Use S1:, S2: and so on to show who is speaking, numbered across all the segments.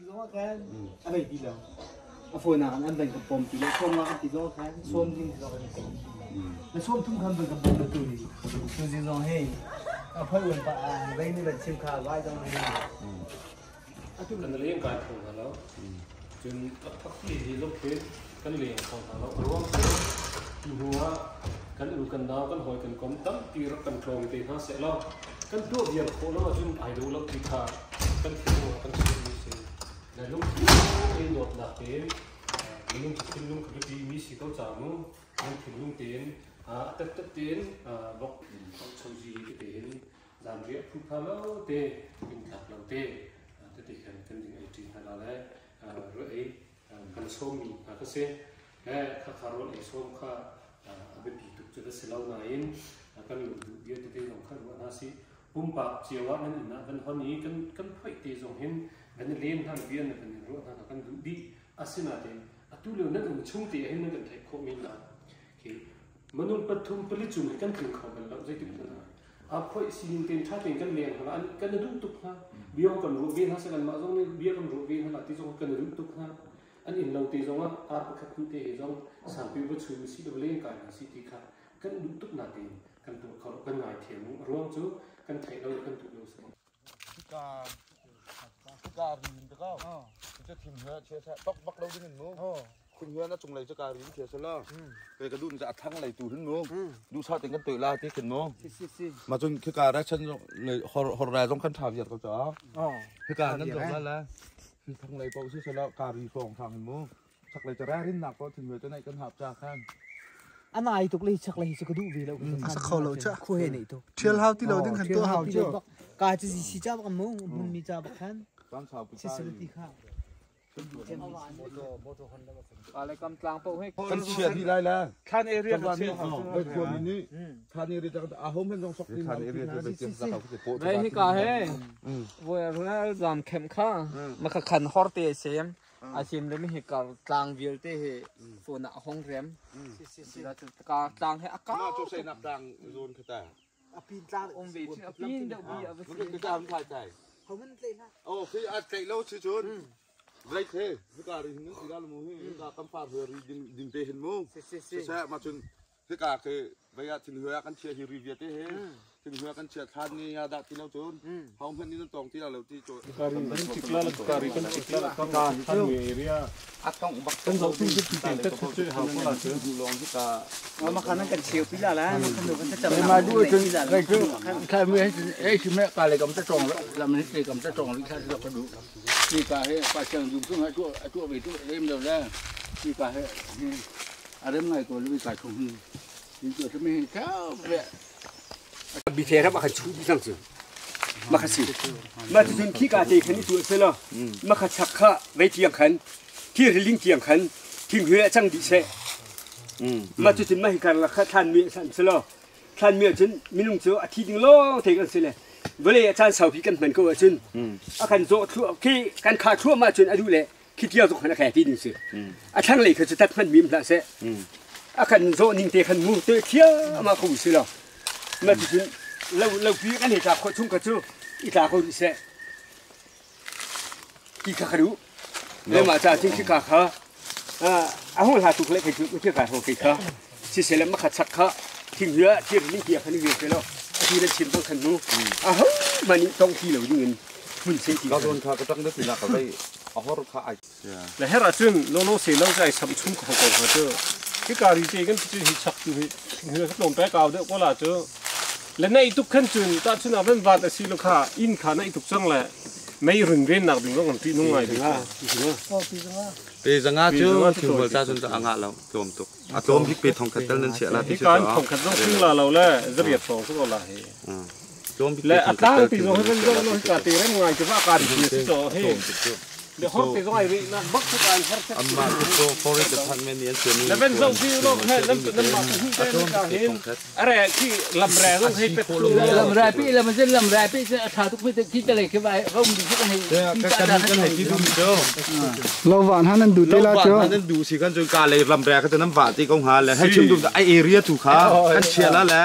S1: zong ah khan a vei ti lo. A fawinak in an van kan pom ti lo. Sawm nga kan ti zong ah khan sawm ding ti zong kan i pom. Na sawm thum khan van kan pom na tu ni. Tu zing zong hei a phoi uan pa ah vei ni van chim kha vai zong hei.
S2: Atu kan leng kai kho hna lo. Cun taktak ti hi zong khi kan leng kho hna lo. A ruang cu tu hnu ah kan u kan nau kan hawi kan kom tampi rak kan tlawng te hna seh law kan tuah viar khawh lo ahcun ai do lo ti kha kan thinlung ah kan chiahmi si. Le lungthin tein dawtnak tein minung cu thinlung kha biapi mi si ko ca mu nan thinlung tein a tattat tein bok chozi tete hin zanriah phupha lo te inn tlak lo te tete khan kan ding ei ṭi hna la le ruah ei kan sawmmi hna kha si. Le khakha rawl ei sawm kha a biapi tuk cu va si lo nain kan lung duh bia tete zong kha ruah hna si. Pumpak cio ah nan inn ah van hon i kan kan phoih te zong hin van i len hna bia na van in ruah hna kan duh dih. Asinain atu lio nan um chung te ah hin nan kan theih khawh men lai. Khi minung pathum pali cung hi kan tling kho bal lo zeitik hmanh ah. A phoih sining tein ṭha tein kan leng hna kan i duh tuk hna. Bia kan ruah ve hna seh kanmah zong nih bia kan ruah ve hna ti zong kan i duh tuk hna. An inn lo te zong ah ar pakhat hnih te he zong sangpi va chum si lo leng kai hna si ti kha kan duh tuk na tein kan tuah kho kan ngai thiam mu. A ruang cu kan theih lo kan duh lo si.
S3: Ka ka rin te ko. Cu thim hna che sa tok bak lo ding in mu. Thim hna na cung lei cu ka rin che sa la. Ke ka dun a thang lei tu hin mu. Du sa ting kan toi la ti khin mu. Ma cun khi ka ra chan le hor hor ra zong kan tha viar ko cha. Khi ka nan zong la la. Khi thang lei pau si sa la ka ri phong thang hin mu. Chak lei cha ra rin nak ko thim hna te nai kan hap cha khan.
S1: An ai tuk le chak le hi ka duh ve lo.
S4: A kho lo cha.
S1: Khu he nei tuk.
S4: Thial hau ti lo ding khan to hau chu.
S1: Ka chi si cha bak mu mun mi cha bak khan. Si si ti kha.
S5: Ale kam tlang po he.
S3: Kan chia di lai la.
S5: Thlan area
S3: ka chia hau. Bai khua mi ni. Thlan area ta a hom hen jong sok tin. Thlan area ta bai chem za ka po.
S5: Bai hi ka he. Voi ral zam khem kha. Ma kha khan hor te sem. A sim le mi hi kar tlang vialte hi phone ah hong rem. Ka tlang he aka.
S3: Ma chu sei nak tlang zon kha ta.
S1: A pin tlang
S5: um ve a pin deuh bi a va
S3: si. Ka am thai tai.
S1: Homan tlei hlah.
S3: Oh khi a tlei lo si chun. Blai the hika ri hin si dal mu hi hika kam pa ri ding ding te hin mu.
S1: Si si si.
S3: Se ma chun hika ke vei ah thin hua kan chia hi ri viate he thin hua kan chia thlan ni ya da ti lo chun hong phen ni nan tong ti la lo ti cho
S2: Kari kan chikla la kari kan chikla la kam than mi area
S3: atong bak
S2: kan zo tu ti te te chu ha ko la chu
S3: du long hika
S1: Ma khan kan cheu pi la la ma khan kan ta cham
S6: มาดูจนไอ้คือใครไม่ไอ้ชิแม่กาเลยกำตะจองลำนี้เลยกำตะจองลิซ่าเราก็ดูนี่กาให้ปลาเชียงยุ่งซึ่งให้ตัวตัวไปตัวเล่มเดียวแล้วนี่กาให้อะไรไม่ก็ลุยกาชงนี่ตัวจะไม่เท้าแบบ
S7: bi the ra ma kha chu bi sang chu ma kha si ma chu chun khi ka te khan ni tu se lo ma kha chak kha vei tiang khan thi ri ling tiang khan thing hue chang di se ma chu chun ma hi kar la kha than mi san se lo than mi chun minung chu a thi ding lo the kan se le vale a chan sau phi kan man ko chun a kan zo thu khi kan kha thu ma chun adu le khi tia zo khan a kha ti ding se a thang le kha chu tat man mim la se a kan zo ning te khan mu te thia ma khu se lo ma chu chun lo lo pi kan he ta kho chung ka chu i ta ko se ki kha kharu le ma cha ching khi ka kha a hong la tu khle kha chu khi ka ho ki kha si se le ma kha chak kha thing hia thi ring ti khan wi se lo a ti le chim bang khan nu a ho ma ni tong thi lo ding in mun se ti
S3: ka zon kha ka tang da ti la ka bai a hor kha ai
S2: le her achun lo lo se lo sai sam chung ko ko ha chu ki kari te kan chu hi chak chu hi hi ka tlom pe kaw de ko la chu le nei tuk khan chun ta chun avan wat asi lo kha in kha nei tuk chang le mei run ven nak ding lo ti nung ngai ding
S3: pe zanga chu thil bol cha chun ta anga lo tlom tuk a tlom bik pe thong khat tel nan chia la ti
S2: ที่การของขัดต้องขึ้นลาเราแล้วจะเรียบสองสักละเฮ
S3: tlom bik
S2: และอัตราตีโซให้เป็นเรื่องโลกาตีเรื่องงานจะว่าการที่โซเฮเดี๋ยวฮอตตีโซไอ้รีนะบักทุกอันฮอต
S3: amma ko forest department ni an chen
S2: แล้วเป็นโซที่โลกให้น้ำน้ำมาที่เต้นกาเห็นอะไรที่ลำแรงต้องให้เป็ด
S6: ลำไรพี่ลำเส้นลำไรพี่จะชาทุกพี่ที่จะเลยคือว่าเขามีทุกคน
S3: ka kan kan hai ti dum cho
S4: Lo van han an du te la chu.
S3: nan du si kan chun ka le lam ra ka nam wa ti kong ha le hai chim dum ai area tu kha kan chia la le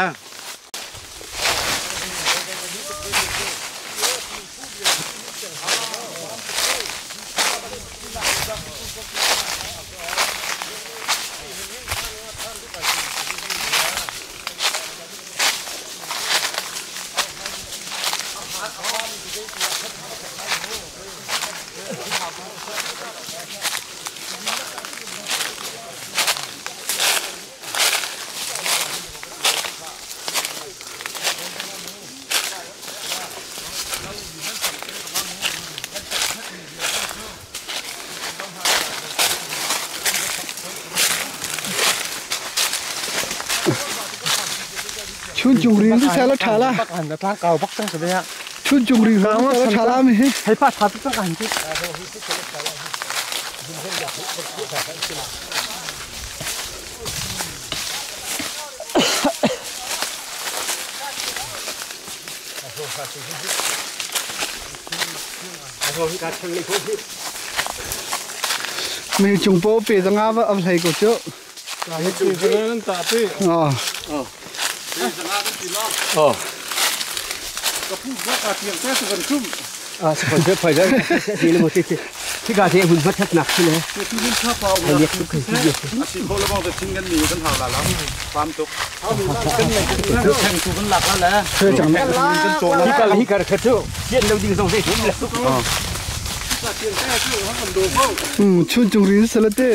S4: Chuncung rin si sela tha la. Chuncung rin si sela tha la mi hi.
S5: Hei pa tha tuk kan ti.
S4: Mi chung po pe zanga va av hlei ko chu. Ờ.
S7: Ờ.
S1: À, sẽ còn phải đấy. Thì là một cái cái cả thế hun mất thất nặc thế này. Hay liệt cũng cái gì.
S3: สิโคละมองจะทิ้งกันมีกันหาละแล้วความตุกแข่งกูกันหลักแล้วแหละ
S4: Thế chẳng lẽ
S3: กันโจแล้ว
S7: Hi cả hi cả khất chú. Hiện đâu đi dòng dây chúng là.
S4: Ừ, chuncung rin sela te.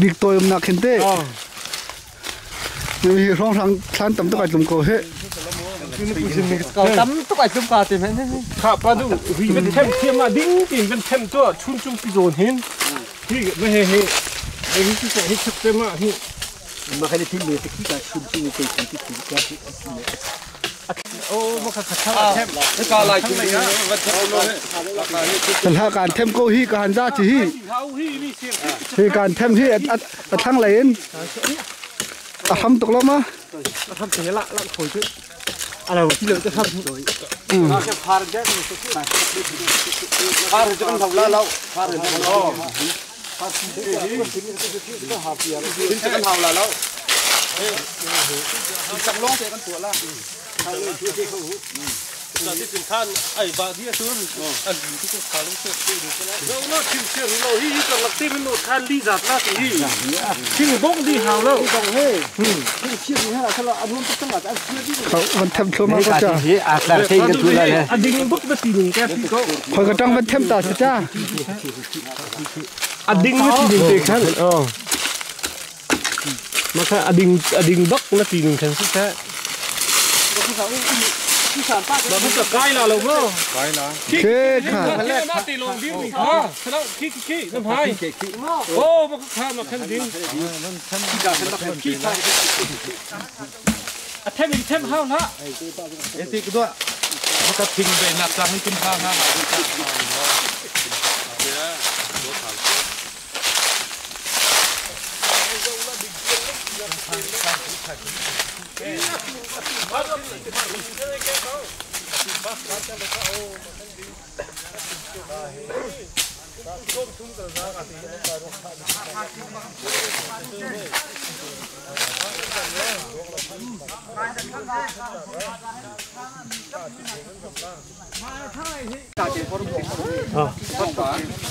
S4: Big toy om nak khen te. Mi hi rong rang thlan tam to kai tlum ko he.
S5: Tam tuk ai tum ka ti men.
S2: ข้าปลาดูฮีเป็นเทมเทียมมาดิ้งตีนเป็นเทมตัวชุนจุงปีโซนเห็นฮีไม่เฮเฮไอ้ที่จะให้ชักเต็มอ่ะฮี
S1: Mà cái này thì mình sẽ khi cả chun chung cái cái cái cái cái
S2: โอ้มาขัดขัด
S3: นี่กาลายกินนี่วัดเทมเลย
S4: Tan ha kan them ko hi ka han za chi hi.
S2: เขาฮีนี่เสียง
S4: Hi kan them hi at at thang lein. A ham tuk lo ma.
S5: ทำเสียละละโอยช่วยอะไรวะที่เหลือจะทำ
S3: ฟาดจะกันเท่าแล้วฟาดจะกันอ๋อทิ้งจะกันเท่าแล้วจังลงเตะกันตัวละ
S2: ตอนที่เป็นท่านไอ้บาที่ชุนอันที่ก็ขาลงเสียเราเนาะทิมเสียเราฮีจังหลักที่มันโนท่านลีจัดนะที่ทิมบ้งดีหาวแล้ว
S4: Khau van them thlo ma ko cha.
S7: Hi a tlar thei kan tu la le.
S2: อันดิ้งบุกมาตีหนึ่งแกพี่ก็
S4: Khoi ka tang van them ta cha cha.
S2: อันดิ้งมาตีหนึ่งเตะขันอ๋อมาค่ะอันดิ้งอันดิ้งบักมาตีหนึ่งขันสุดแท้มาบุกกับไกลละเราเนาะ
S4: Ke kha.
S2: มาตีลงดิ้งนี่ค่ะแล้วขี้ขี้น้ำหายโอ้มาข้ามาขันดิ้งอะเทมเทมห้าวละ
S3: เอติกด้วยเขาจะทิ้งไปหนักจังให้กินข้าวนะ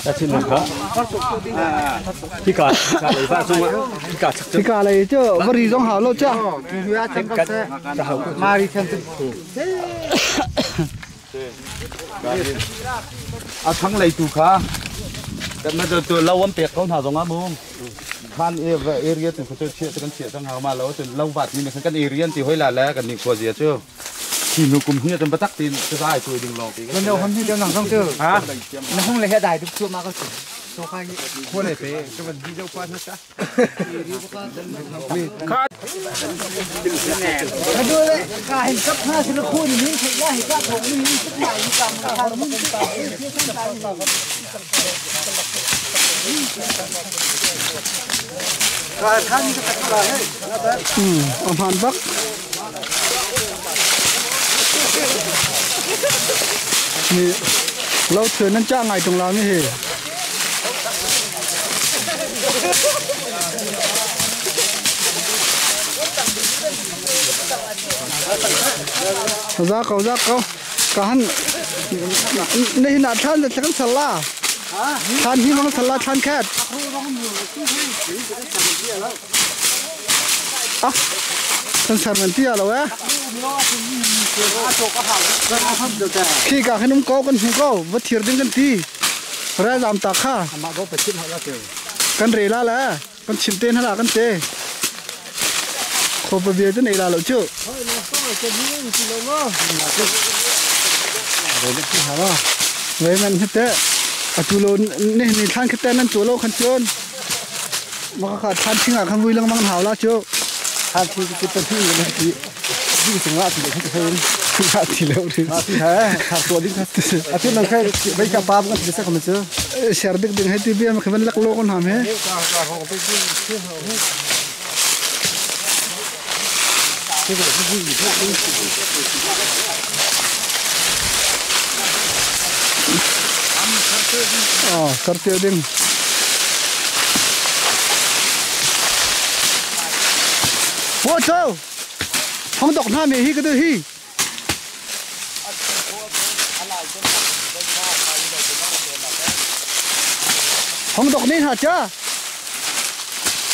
S7: Ta chin na kha. Hi cả cả lấy va chung hi cả chắc
S4: ที่กาอะไรเจ้าวรีจงหาโลจ้า
S1: มาริเทม
S3: อาทั้งเลยตูค่ะแต่มาตัวเราวันเปียกเขาหาตรงนั้นมุงท่านเอเอเรียนเขาจะเชี่ยกันเชี่ยตั้งหามาแล้วจนเราวัดนี่มันกันเอเรียนที่ห้อยละแล้วกันนี่ขวดเสียเจ้าที่นูกุมเฮียจนประตักตีนจะได้ตัวดึงลองตี
S1: มันเดี๋ยวคนที่เดี๋ยวหนังต้องเจอฮะในห้องเลยแค่ได้ทุกชั่วมาก็ถึงตัวใคร
S6: คนไหนเป๊ะก็มันดีเจ้าควันนะจ๊ะ
S1: มาดูเลยกาเห็นกับห้าสิบคู่นี่เห็นได้เห็นกับผมนี่สักใหญ่กำลังมันตาย
S4: อืมเอาผ่านบักนี่เราเถื่อนนั่นจ้าไงตรงเรานี่เฮ ra cầu cả hắn này là than là than sala la than hi mang sala than khát à than sar mình tia rồi á khi cả khi nông có con không có vật thiệt đến con ti ra làm tạc ha con rể la là con chim tên hay là con tê khô bờ bia thế này là lộ chưa vậy mình hết thế à chú lô nên nên than cái tên nên chú lô khăn chôn mà cả than chính là khăn vui lăng mang hảo la chưa Than thi ki pa thi le ti ding chung ah ti le thi hein ha ti le ri ti ha thar to ding a ti nang khai bai ka pa kan ti sa kam chu share dik ding hai ti bia ma khaban lak lo kon ham he Oh, sartio ding. Wo châu. Hong dok na me hi ka hi. Hong dok ni ha cha.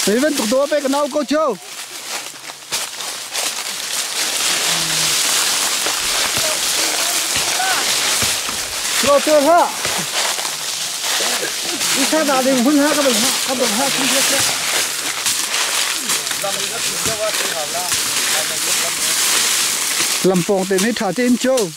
S4: Mấy vẫn tục đồ pe ka nau ko châu. Lo chơi ha. Đi xa đã đình hun ha các bạn ha, các bạn ha không biết. Lampong tên hết thả trên châu.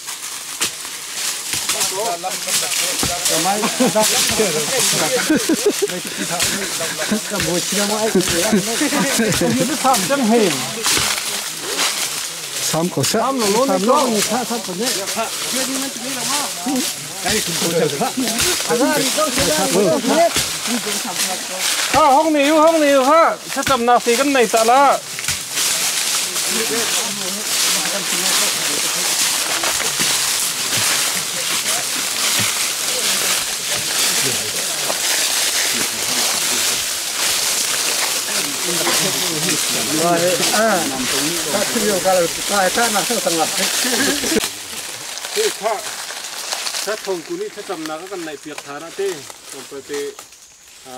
S4: Sam có sợ. Sam lo
S2: Ha hong ni yu ha sa cham na si kan nei ta la. Sa thong ku ni thlacam nak kan nei piak thana te tlawmpal te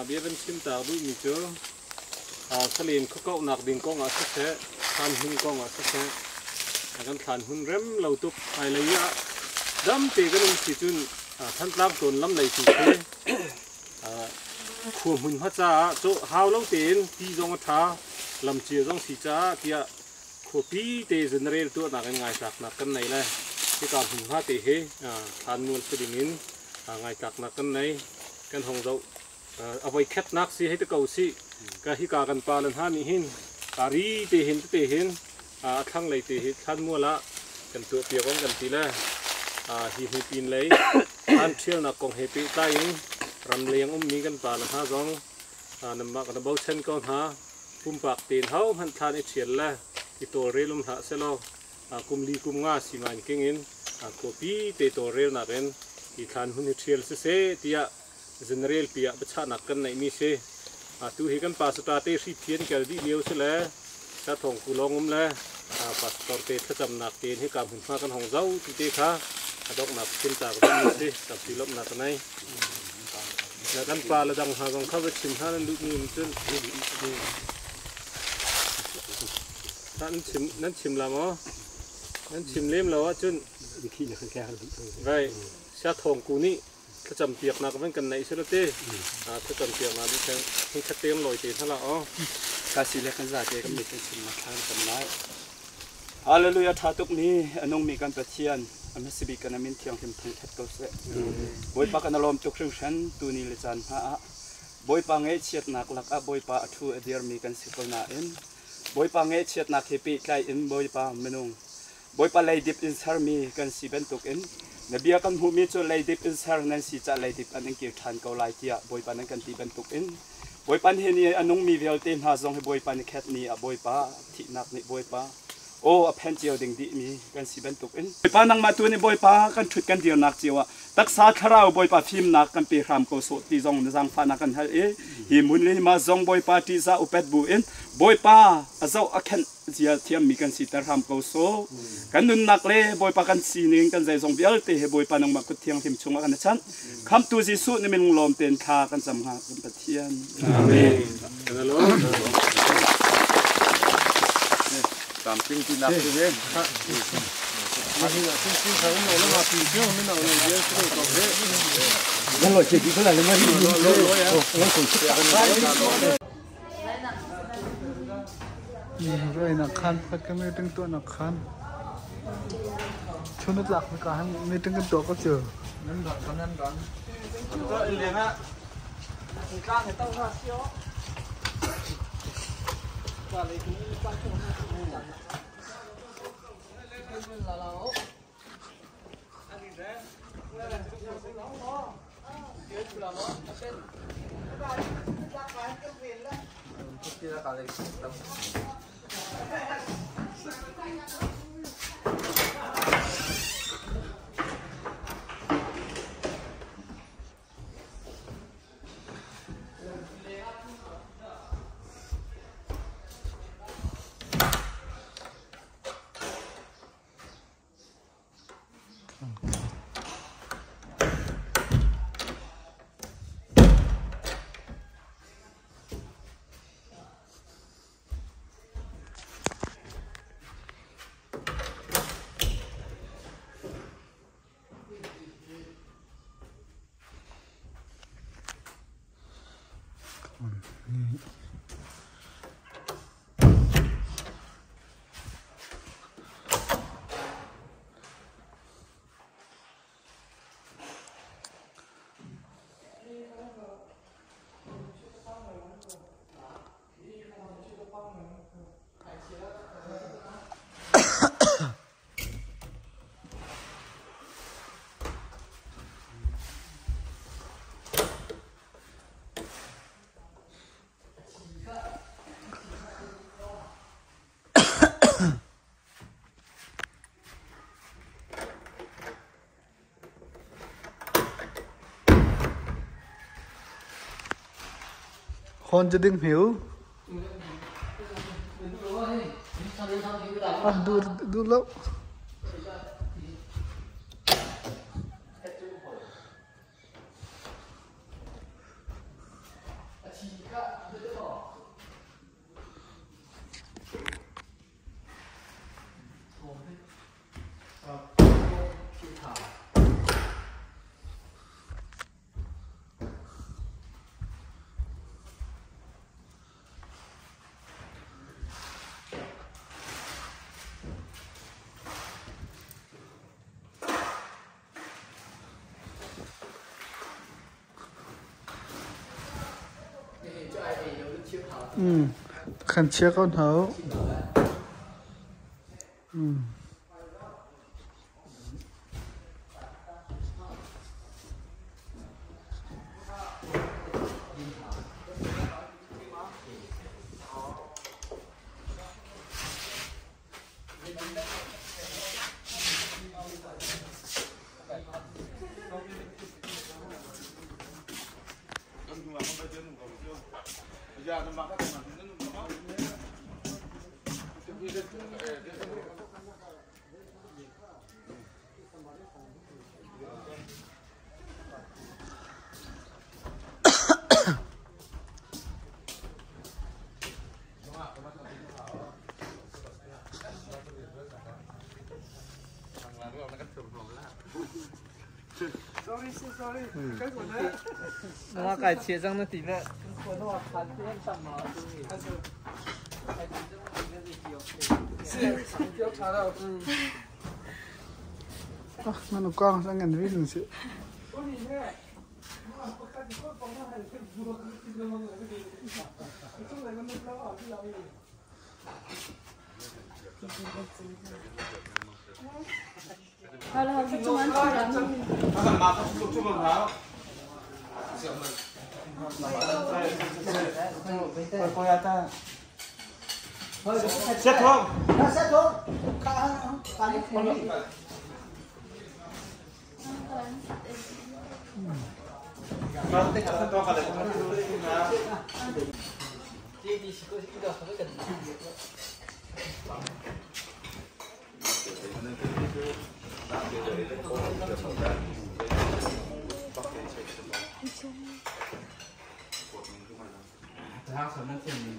S2: bia van chim tak duh mi cu salen khuakauh nak ding kong ah siseh thlan hun kong ah siseh kan thlan hun rem lo tuk hmailei ah dam te kan um si cun Thantlang tawn lam lei tu khi khua hmun hma caah hau lo tein ti zong a ṭha lamcia zong si caah tiah khuapi te general tuahnak in ngaitlaknak kan nei le hika hmunhma te hi thlanmual si ding in ngaitlaknak kan nei kan hong zoh a voi khatnak si hei ti ko si ka hika kan pa le hna nih hin kari te hin tete hin a thlanglei te hi thlanmual ah kan tuah piak on kan ti le hi hnu pin lei thlan ṭhialnak kong he pehtlai in ramleng ummi kan pa le hna zong nanmah kan bochan ko hna. Pumpak tein hohmanh thlan i ṭhial le i tawlrel um hlah sehlaw kum li kum nga siman king in khuapi te tawlrelnak in hi thlan hun hi ṭhial siseh tiah general pi ah biachahnak kan neihmi si. Atu hi kan pastor te hri phian kel dih lio si le Sathawng ku lawng um le pastor te thlacamnak tein hika hmunhma kan hong zau ti te kha a donghnak chim ta ka duhmi si. Tampi lawmhnak ka nei. Na kan pa le dang hna zong kha va chim hna nan duhmi um cun nan chim la maw? Nan chim lem lo ahcun vai Sathawng ku nih thlacam piaknak van kan neih sila te thlacam piaknak dih theng hung khat te loi te hna la aw
S7: ka si le kan za te kan mit kan chim ma thlan kan lai. Hallelujah. Tha tuk mi anung mi kan Pathian amasibi kan amin thiang hlim thang that ko se. Bawipa kan alom tuk hringhran tu ni le caan hna ah Bawipa ngai chiatnak lak ah Bawipa a thu a dir mi kan si ko nain Bawipa ngai chiatnak he pehtlai in Bawipa minung Bawipa leidip in sermi kan si bantukin na bia kan hmuhmi cu leidip in ser nan si cah leidip an in kir ṭhan ko lai tiah Bawipa nan kan ti bantukin Bawipa ni ni a nungmi vialte hna zong hi Bawipa ni khet ni ah Bawipa thihnak nih Bawipa aw a phen cio ding dihmi kan si bantukin Bawipa nangmah tu nih Bawipa kan ṭhut kan dirnak cio ah taksa thlarau Bawipa fimnak kan pe hram ko sawh ti zong na zaangfahnak kan hal i hi hmun le hi mah zong Bawipa ṭihzah upat bu in Bawipa a zoh a khenh zia thiammi kan siter hram ko so kan nunnak le Bawipa kan sining kan zeizong vialte he Bawipa nangmah kut thianghlim chungah kan chanh khamtu Jesuh na min lawm tein thla kan cam hnga kan Pathian.
S2: Amen.
S3: Tamting ti nak ti
S4: Rai nak khan pakhat ka meeting tuah nak khan chun tlak ka han meeting kan tuah ko cu. Hon cho ding hiu. À, du du lâu. Khan chia con hấu. Ừ.
S5: 我该切上那地了。
S4: Ah, nó quang sang ngàn ví dụ chứ.
S3: Xét không?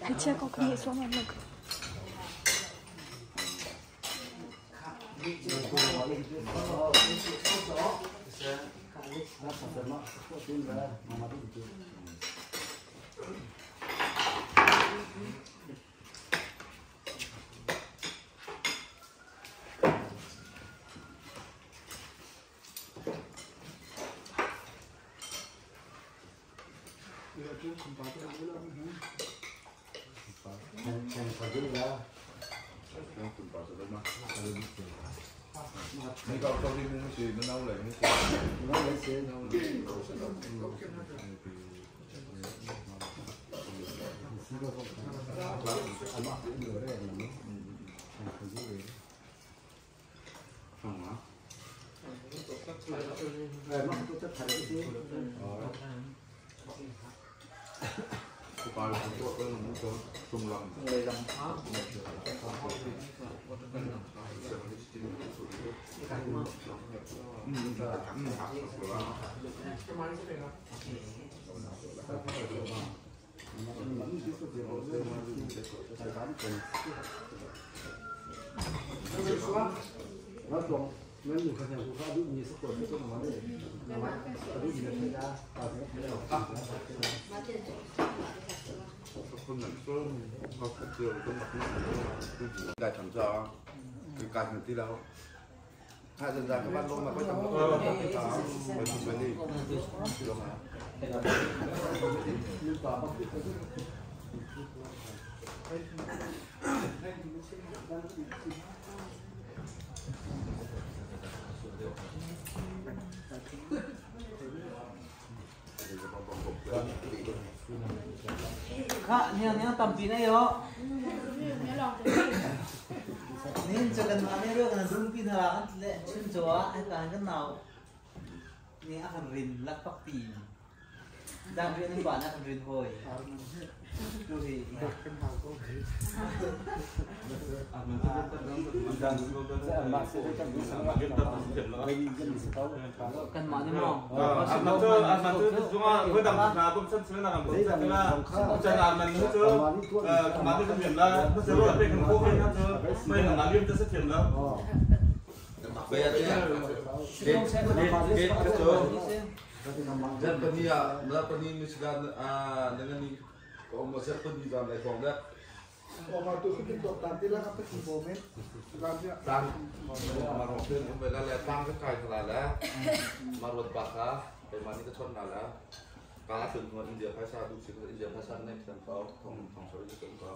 S8: 还切够可以说吗？那个。
S3: ได้ทำซอคือการที่เราถ้าจะได้ก็บ้านลงมาก็จำเป็นไปไปนี่ลงมา
S1: ค่ะเนี่ยเนี่ยตำปีนี่เนาะนี่จะกันมาไม่เรื่องกันรุ่นปีนากันเละชื่นจัวให้การกันหนาวนี่อาคารรินลักปักปีดังเรียนกว่านะครินโหยดูสิกันมาเนี่ยมอง
S2: มันเจอมันเจอจุงอ่ะเพื่อดำนาตุ้มชั้นเชื้อนาตุ้มชั้นเชื้อจะนานมันเจอมาที่เห็นแล้วเจอเป็นคนโค้งนะเจอไม่หนาเรียนจะเสียแล้ว
S3: เบียร์เนี่ยเกตเกตเจอ Japanese, Japanese Michigan, dengan ni, kau masih pun di dalam iPhone dah.
S4: ออกมาตัวขึ้นเป็นตัวตามที่แล้วครับไปถึงโมเมนต์ตามเนี่ย
S3: ตั้งมารถเพื่อนไปแล้วแหละตั้งก็ไกลขนาดแล้วมารถบัสฮะไปมานี่ก็ชนมาแล้วกาถึงคนอินเดียภาษาดูสิอินเดียภาษาในสันเขาท่องท่องสวิตกันเขา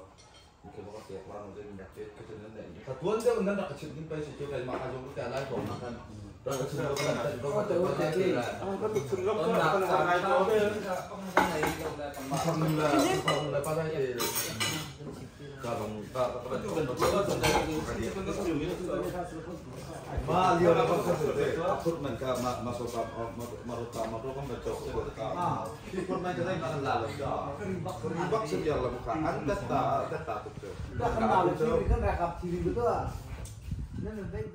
S3: คือว่าเสียว่ามันจะมีแบบเก็จะนั่นแหละถ้าทวนเดี๋ยวนั้นเราก็ชิดขึ้นไปสิตัวใครมาอาจจะแต่ไล่ผมนะครับเราก็ชิดเราก็เราก็จะว่าแต่ที่
S2: ก็ติดถึงแล้วก็ทำไงต่อไป
S3: ทำเลยทำเลยป้าได้เองก็ลงก็ก็มาเรียวแล้วก็คือพูดมันก็มามาสอบมามารุตามารุกันแบบจบก็ที่คนมันจะได้มาลาแล้วก็รีบักเสียแล้วก็อันตัดตาตัดตาตุ๊ก
S1: ก็ขนาดเลยที่ขึ้นราคาทีวีก็นั่นเป็น